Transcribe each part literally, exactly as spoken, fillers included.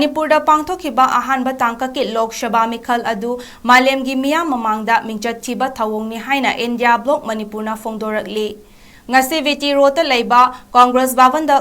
ꯃꯅꯤꯄꯨꯔꯗ ꯄꯥꯡꯊꯣꯛꯈꯤꯕ ꯑꯍꯥꯟꯕ ꯇꯥꯡꯀꯛꯀꯤ ꯂꯣꯛ ꯁꯚꯥ ꯃꯤꯈꯜ ꯑꯗꯨ ꯃꯥꯂꯦꯝꯒꯤ ꯃꯤꯌꯥꯝ ꯃꯃꯥꯡꯗ ꯃꯤꯡꯆꯠ ꯊꯤꯕ ꯊꯧꯑꯣꯡꯅꯤ ꯍꯥꯏꯅ ꯏꯟꯗꯤꯌꯥ ꯕ꯭ꯂꯣꯛ ꯃꯅꯤꯄꯨꯔꯅ ꯐꯣꯡꯗꯣꯔꯛꯂꯤ꯫ ꯉꯁꯤ ꯚꯤ ꯇꯤ ꯔꯣꯗꯇ ꯂꯩꯕ ꯀꯣꯡꯒ꯭ꯔꯦꯁ ꯚꯕꯟꯗ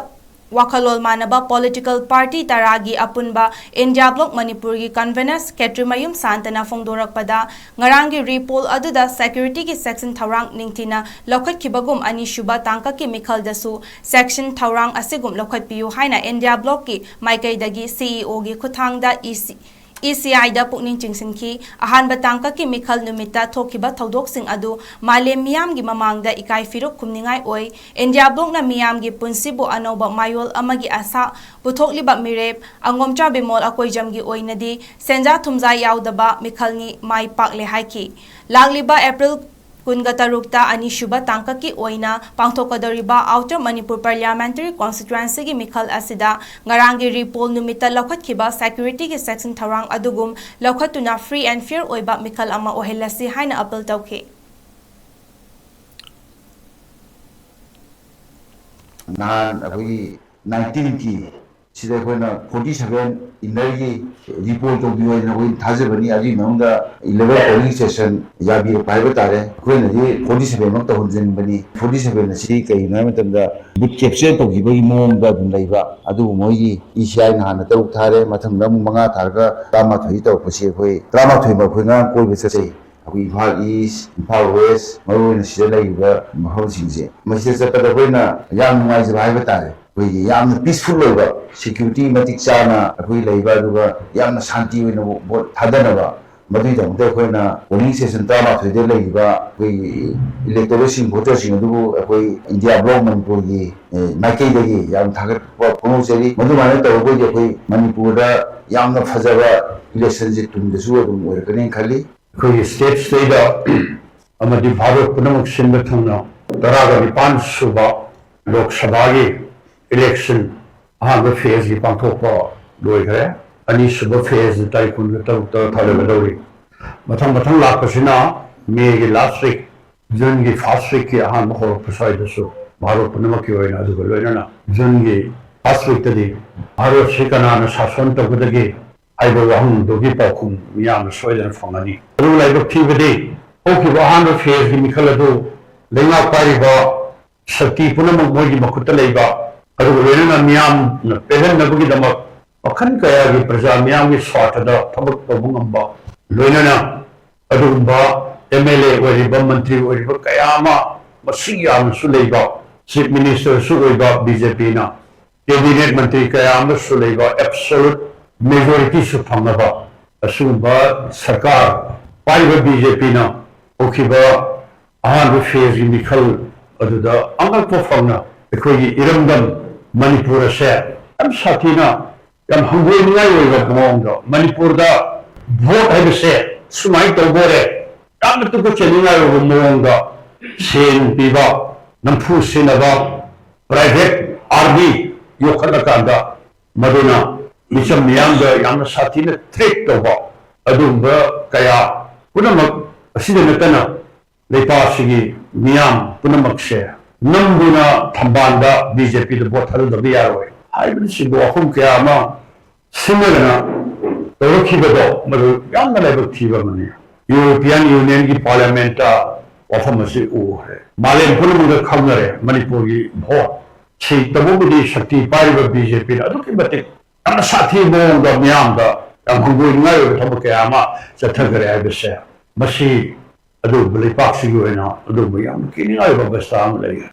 ꯋꯥꯈꯜꯂꯣꯟ ꯃꯥꯟꯅꯕ ꯄꯣꯂꯤꯇꯤꯀꯦꯜ ꯄꯥꯔꯇꯤ ꯇꯔꯥꯒꯤ ꯑꯄꯨꯟꯕ ꯏꯟꯗꯤꯌꯥ ꯕ꯭ꯂꯣꯛ ꯃꯅꯤꯄꯨꯔꯒꯤ ꯀꯟꯚꯦꯅꯔ ꯈꯦꯇ꯭ꯔꯤꯃꯌꯨꯝ ꯁꯥꯟꯇꯅ ꯐꯣꯡꯗꯣꯔꯛꯄꯗ, ꯉꯔꯥꯡꯒꯤ ꯔꯤꯄꯣꯜ ꯑꯗꯨꯗ ꯁꯦꯀ꯭ꯌꯨꯔꯤꯇꯤꯒꯤ ꯁꯦꯛꯁꯟ ꯊꯧꯔꯥꯡ ꯅꯤꯡꯊꯤꯅ ꯂꯧꯈꯠꯈꯤꯕꯒꯨꯝ ꯑꯅꯤꯁꯨꯕ ꯇꯥꯡꯀꯛꯀꯤ ꯃꯤꯈꯜꯗꯁꯨ ꯁꯦꯛꯁꯟ ꯊꯧꯔꯥꯡ ꯑꯁꯤꯒꯨꯝ ꯂꯧꯈꯠꯄꯤꯌꯨ ꯍꯥꯏꯅ ꯏꯟꯗꯤꯌꯥ ꯕ꯭ꯂꯣꯛꯀꯤ ꯃꯥꯏꯀꯩꯗꯒꯤ ꯁꯤ ꯏ ꯑꯣꯒꯤ ꯈꯨꯠꯊꯥꯡꯗ ꯏ ꯁꯤ, ꯏ ꯁꯤ ꯑꯥꯏꯗ ꯄꯨꯛꯅꯤꯡ ꯆꯤꯡꯁꯤꯟꯈꯤ꯫ ꯑꯍꯥꯟꯕ ꯇꯥꯡꯀꯛꯀꯤ ꯃꯤꯈꯜ ꯅꯨꯃꯤꯠꯇ ꯊꯣꯛꯈꯤꯕ ꯊꯧꯗꯣꯛꯁꯤꯡ ꯑꯗꯨ ꯃꯥꯂꯦꯝ ꯃꯤꯌꯥꯝꯒꯤ ꯃꯃꯥꯡꯗ ꯏꯀꯥꯏ ꯐꯤꯔꯨꯛ ꯈꯨꯝꯅꯤꯡꯉꯥꯏ ꯑꯣꯏ꯫ ꯏꯟꯗꯤꯌꯥ ꯕ꯭ꯂꯣꯛꯅ ꯃꯤꯌꯥꯝꯒꯤ ꯄꯨꯟꯁꯤꯕꯨ ꯑꯅꯧꯕ ꯃꯌꯣꯜ ꯑꯃꯒꯤ ꯑꯁꯥ ꯄꯨꯊꯣꯛꯂꯤꯕ ꯃꯤꯔꯦꯞ ꯑꯉꯣꯝꯆꯥ ꯕꯤꯃꯣꯜ ꯑꯀꯣꯏꯖꯝꯒꯤ ꯑꯣꯏꯅꯗꯤ ꯁꯦꯟꯖꯥ ꯊꯨꯝꯖꯥ ꯌꯥꯎꯗꯕ ꯃꯤꯈꯜꯅꯤ ꯃꯥꯏ ꯄꯥꯛꯂꯦ ꯍꯥꯏꯈꯤ꯫ ꯂꯥꯛꯂꯤꯕ ꯑꯦꯄ꯭ꯔꯤꯜ ꯀꯨꯟꯒ ꯇꯔꯨꯛꯇ ꯑꯅꯤꯁꯨꯕ ꯇꯥꯡꯀꯛꯀꯤ ꯑꯣꯏꯅ ꯄꯥꯡꯊꯣꯛꯀꯗꯧꯔꯤꯕ ꯑꯥꯎꯇꯔ ꯃꯅꯤꯄꯨꯔ ꯄꯥꯔꯂꯤꯌꯥꯃꯦꯟꯇꯔꯤ ꯀꯣꯟꯁꯇꯤꯇ꯭ꯋꯦꯟꯁꯤꯒꯤ ꯃꯤꯈꯜ ꯑꯁꯤꯗ ꯉꯔꯥꯡꯒꯤ ꯔꯤꯄꯣꯜ ꯅꯨꯃꯤꯠꯇ ꯂꯧꯈꯠꯈꯤꯕ ꯁꯦꯀ꯭ꯌꯨꯔꯤꯇꯤꯒꯤ ꯁꯦꯛꯁꯟ ꯊꯧꯔꯥꯡ ꯑꯗꯨꯒꯨꯝ ꯂꯧꯈꯠꯇꯨꯅ ꯐ꯭ꯔꯤ ꯑꯦꯟ ꯐꯤꯌꯔ ꯑꯣꯏꯕ ꯃꯤꯈꯜ ꯑꯃ ꯑꯣꯏꯍꯜꯂꯁꯤ ꯍꯥꯏꯅ ꯑꯄꯤꯜ ꯇꯧꯈꯤ꯫ ꯅꯍꯥꯟ ꯑꯩꯈꯣꯏꯒꯤ ꯅꯥꯏꯟꯇꯤꯟꯒꯤ ꯁꯤꯗ ꯑꯩꯈꯣꯏꯅ ꯐꯣꯔꯇꯤ ꯁꯚꯦꯟ ꯏꯟꯅꯔꯒꯤ ꯔꯤꯄꯣꯔꯠ ꯇꯧꯕꯤꯌꯨ ꯍꯥꯏꯗꯅ ꯑꯩꯈꯣꯏ ꯊꯥꯖꯕꯅꯤ꯫ ꯑꯗꯨꯒꯤ ꯃꯅꯨꯡꯗ ꯏꯂꯦꯚꯦꯟ ꯄꯣꯂꯤꯡ ꯁ꯭ꯇꯦꯁꯟ ꯌꯥꯕꯤꯔꯛꯄ ꯍꯥꯏꯕ ꯇꯥꯔꯦ꯫ ꯑꯩꯈꯣꯏꯅꯗꯤ ꯐꯣꯔꯇꯤ ꯁꯚꯦꯟꯃꯛ ꯇꯧꯍꯟꯖꯅꯤꯡꯕꯅꯤ꯫ ꯐꯣꯔꯇꯤ ꯁꯚꯦꯟ ꯑꯁꯤ ꯀꯩꯒꯤꯅꯣ ꯍꯥꯏꯕ ꯃꯇꯝꯗ ꯕꯨꯠ ꯀꯦꯞꯆꯔ ꯇꯧꯈꯤꯕꯒꯤ ꯃꯑꯣꯡꯗ ꯑꯗꯨꯝ ꯂꯩꯕ꯫ ꯑꯗꯨꯕꯨ ꯃꯣꯏꯒꯤ ꯏ ꯁꯤ ꯑꯥꯏꯅ ꯍꯥꯟꯅ ꯇꯔꯨꯛ ꯊꯥꯔꯦ, ꯃꯊꯪꯗ ꯑꯃꯨꯛ ꯃꯉꯥ ꯊꯥꯔꯒ ꯇꯔꯥꯃꯥꯊꯣꯏ ꯇꯧꯔꯛꯄꯁꯤ ꯑꯩꯈꯣꯏ ꯇꯔꯥꯃꯥꯊꯣꯏꯃꯛ ꯑꯩꯈꯣꯏ ꯉꯔꯥꯡ ꯀꯣꯏꯕ ꯆꯠꯆꯩ꯫ ꯑꯩꯈꯣꯏ ꯏꯝꯐꯥꯜ ꯏꯁ, ꯏꯝꯐꯥꯜ ꯋꯦꯁ, ꯃꯔꯨꯑꯣꯏꯅ ꯁꯤꯗ ꯂꯩꯔꯤꯕ ꯃꯐꯝꯁꯤꯡꯁꯦ, ꯃꯁꯤꯗ ꯆꯠꯄꯗ ꯑꯩꯈꯣꯏꯅ ꯌꯥꯝ ꯅꯨꯡꯉꯥꯏꯖꯕ ꯍꯥꯏꯕ ꯇꯥꯔꯦ꯫ ꯑꯩꯈꯣꯏꯒꯤ ꯌꯥꯝꯅ ꯄꯤꯁꯐꯨꯜ ꯑꯣꯏꯕ, ꯁꯦꯀ꯭ꯌꯨꯔꯤꯇꯤ ꯃꯇꯤꯛ ꯆꯥꯅ ꯑꯩꯈꯣꯏ ꯂꯩꯕ, ꯑꯗꯨꯒ ꯌꯥꯝꯅ ꯁꯥꯟꯇꯤ ꯑꯣꯏꯅ ꯚꯣꯠ ꯊꯥꯗꯅꯕ, ꯃꯗꯨꯒꯤꯗꯃꯛꯇ ꯑꯩꯈꯣꯏꯅ ꯄꯣꯂꯤꯡ ꯁ꯭ꯇꯦꯁꯟ ꯇꯔꯥꯃꯥꯊꯣꯏꯗ ꯂꯩꯔꯤꯕ ꯑꯩꯈꯣꯏꯒꯤ ꯏꯂꯦꯛꯇꯣꯔꯦꯠꯁꯤꯡ, ꯚꯣꯇꯔꯁꯤꯡ ꯑꯗꯨꯕꯨ ꯑꯩꯈꯣꯏ ꯏꯟꯗꯤꯌꯥ ꯕ꯭ꯂꯣꯛ ꯃꯅꯤꯄꯨꯔꯒꯤ, ꯑꯦ, ꯃꯥꯏꯀꯩꯗꯒꯤ ꯌꯥꯝ ꯊꯥꯒꯠꯄ ꯐꯣꯡꯗꯣꯛꯆꯔꯤ꯫ ꯃꯗꯨꯃꯥꯏꯅ ꯇꯧꯔꯒꯗꯤ ꯑꯩꯈꯣꯏ ꯃꯅꯤꯄꯨꯔꯗ ꯌꯥꯝꯅ ꯐꯖꯕ ꯏꯂꯦꯛꯁꯟꯁꯦ ꯇꯨꯡꯗꯁꯨ ꯑꯗꯨꯝ ꯑꯣꯏꯔꯛꯀꯅꯦꯅ ꯈꯜꯂꯤ꯫ ꯑꯩꯈꯣꯏꯒꯤ ꯁ꯭ꯇꯦꯠꯁꯤꯗꯩꯗ ꯑꯃꯗꯤ ꯚꯥꯔꯠ ꯄꯨꯝꯅꯃꯛ ꯁꯤꯟꯕ ꯊꯨꯡꯅ ꯇꯔꯥꯒ ꯅꯤꯄꯥꯟ ꯁꯨꯕ ꯂꯣꯛ ꯁꯚꯥꯒꯤ ꯏꯂꯦꯛꯁꯟ ꯑꯍꯥꯟꯕ ꯐꯦꯖꯀꯤ ꯄꯥꯡꯊꯣꯛꯄ ꯂꯣꯏꯈ꯭ꯔꯦ꯫ ꯑꯅꯤꯁꯨꯕ ꯐꯦꯖ ꯇꯥꯔꯤꯛ ꯀꯨꯟꯒ ꯇꯔꯨꯛꯇ ꯊꯥꯗꯒꯗꯧꯔꯤ꯫ ꯃꯊꯪ ꯃꯊꯪ ꯂꯥꯛꯄꯁꯤꯅ ꯃꯦꯒꯤ ꯂꯥꯁ ꯋꯤꯛ, ꯖꯨꯟꯒꯤ ꯐꯥꯔꯁ ꯋꯤꯛꯀꯤ ꯑꯍꯥꯟꯕ ꯍꯧꯔꯛꯄ ꯁ꯭ꯋꯥꯏꯗꯁꯨ ꯚꯥꯔꯠ ꯄꯨꯝꯅꯃꯛꯀꯤ ꯑꯣꯏꯅ, ꯑꯗꯨꯒ ꯂꯣꯏꯅꯅ ꯖꯨꯟꯒꯤ last week ꯇꯗꯤ ꯚꯥꯔꯠꯁꯤ ꯀꯅꯥꯅ ꯁꯥꯁꯣꯟ ꯇꯧꯒꯗꯒꯦ ꯍꯥꯏꯕ ꯋꯥꯍꯪꯗꯨꯒꯤ ꯄꯥꯎꯈꯨꯝ ꯃꯤꯌꯥꯝꯅ ꯁꯣꯏꯗꯅ ꯐꯪꯒꯅꯤ꯫ ꯑꯗꯨꯕꯨ ꯂꯥꯏꯕꯛ ꯊꯤꯕꯗꯤ ꯍꯧꯈꯤꯕ ꯑꯍꯥꯟꯕ phase ꯀꯤ ꯃꯤꯈꯜ ꯑꯗꯨ ꯂꯩꯉꯥꯛ ꯄꯥꯏꯔꯤꯕ ꯁꯛꯇꯤ ꯄꯨꯝꯅꯃꯛ ꯃꯣꯏꯒꯤ ꯃꯈꯨꯠꯇ ꯂꯩꯕ, ꯑꯗꯨꯒ ꯂꯣꯏꯅꯅ ꯃꯤꯌꯥꯝꯅ ꯄꯦꯜꯍꯟꯅꯕꯒꯤꯗꯃꯛ ꯃꯈꯜ ꯀꯌꯥꯒꯤ ꯄ꯭ꯔꯖꯥ ꯃꯤꯌꯥꯝꯒꯤ ꯁ꯭ꯋꯥꯔꯊꯗ ꯊꯕꯛ ꯇꯧꯕ ꯉꯝꯕ, ꯂꯣꯏꯅꯅ ꯑꯗꯨꯒꯨꯝꯕ M L A ꯑꯣꯏꯔꯤꯕ, ꯃꯟꯇ꯭ꯔꯤ ꯑꯣꯏꯔꯤꯕ ꯀꯌꯥ ꯑꯃ ꯃꯁꯤꯡ ꯌꯥꯝꯅꯁꯨ ꯂꯩꯕ, Chief Minister ꯁꯨ ꯑꯣꯏꯕ B J P ꯅ, cabinet ꯃꯟꯇ꯭ꯔꯤ ꯀꯌꯥ ꯑꯃꯁꯨ ꯂꯩꯕ, absolute majority ꯁꯨ ꯐꯪꯅꯕ ꯑꯁꯤꯒꯨꯝꯕ ꯁꯔꯀꯥꯔ ꯄꯥꯏꯔꯤꯕ B J P ꯅ ꯍꯧꯈꯤꯕ ꯑꯍꯥꯟꯕ phase ꯀꯤ ꯃꯤꯈꯜ ꯑꯗꯨꯗ ꯑꯉꯛꯄ ꯐꯪꯅ ꯑꯩꯈꯣꯏꯒꯤ ꯏꯔꯝꯗꯝ ꯃꯅꯤꯄꯨꯔ ꯑꯁꯦ ꯌꯥꯝ ꯁꯥꯊꯤꯅ, ꯌꯥꯝ ꯍꯪꯒꯣꯏꯅꯤꯡꯉꯥꯏ ꯑꯣꯏꯕ ꯃꯑꯣꯡꯗ, ꯃꯅꯤꯄꯨꯔꯗ vote ꯍꯥꯏꯕꯁꯦ ꯁꯨꯃꯥꯏꯅ ꯇꯧꯗꯣꯔꯦ, ꯌꯥꯝꯅ ꯇꯨꯀꯠꯆꯅꯤꯡꯉꯥꯏ ꯑꯣꯏꯕ ꯃꯑꯣꯡꯗ ꯁꯦꯟ ꯄꯤꯕ, ꯅꯝꯐꯨ ꯁꯤꯟꯅꯕ, private army ꯌꯣꯛꯈꯠꯂꯀꯥꯟꯗ ꯃꯗꯨꯅ ꯃꯤꯆꯝ ꯃꯤꯌꯥꯝꯗ ꯌꯥꯝꯅ ꯁꯥꯊꯤꯅ threat ꯇꯧꯕ, ꯑꯗꯨꯒꯨꯝꯕ ꯀꯌꯥ ꯄꯨꯝꯅꯃꯛ ꯑꯁꯤꯗ ꯅꯠꯇꯅ ꯂꯩꯄꯥꯛ ꯑꯁꯤꯒꯤ ꯃꯤꯌꯥꯝ ꯄꯨꯝꯅꯃꯛꯁꯦ ꯅꯝꯗꯨꯅ ꯊꯝꯕꯥꯜꯗ B J P ꯗ vote ꯊꯥꯗꯗꯕ ꯌꯥꯔꯣꯏ ꯍꯥꯏꯕꯅꯆꯤꯡꯕ ꯋꯥꯐꯝ ꯀꯌꯥ ꯑꯃ ꯁꯤꯟꯅꯗꯅ ꯇꯧꯔꯛꯈꯤꯕꯗꯣ ꯃꯗꯨ ꯌꯥꯝꯅ ꯂꯥꯏꯕꯛ ꯊꯤꯕ ꯑꯃꯅꯤ꯫ European Union ꯒꯤ Parliament ꯇ ꯋꯥꯐꯝ ꯑꯁꯤ ꯎꯈ꯭ꯔꯦ꯫ ꯃꯥꯂꯦꯝ ꯄꯨꯝꯅꯃꯛꯇ ꯈꯪꯅꯔꯦ ꯃꯅꯤꯄꯨꯔꯒꯤ vote ꯁꯤ ꯇꯧꯕꯕꯨꯗꯤ ꯁꯛꯇꯤ ꯄꯥꯏꯔꯤꯕ B J P ꯅ ꯑꯗꯨꯛꯀꯤ ꯃꯇꯤꯛ ꯌꯥꯝꯅ ꯁꯥꯊꯤꯕ ꯃꯑꯣꯡꯗ ꯃꯤꯌꯥꯝꯗ ꯌꯥꯝ ꯍꯪꯒꯣꯏꯅꯤꯡꯉꯥꯏ ꯑꯣꯏꯕ ꯊꯕꯛ ꯀꯌꯥ ꯑꯃ ꯆꯠꯊꯈꯔꯦ ꯍꯥꯏꯕꯁꯦ, ꯃꯁꯤ ꯑꯗꯨꯒꯨꯝꯕ ꯂꯩꯄꯥꯛꯁꯤꯒꯤ ꯑꯣꯏꯅ ꯑꯗꯨꯒꯨꯝꯕ ꯌꯥꯝꯅ ꯀꯤꯅꯤꯡꯉꯥꯏ ꯑꯣꯏꯕ ꯑꯕꯁꯊꯥ ꯑꯃ ꯂꯩꯔꯦ꯫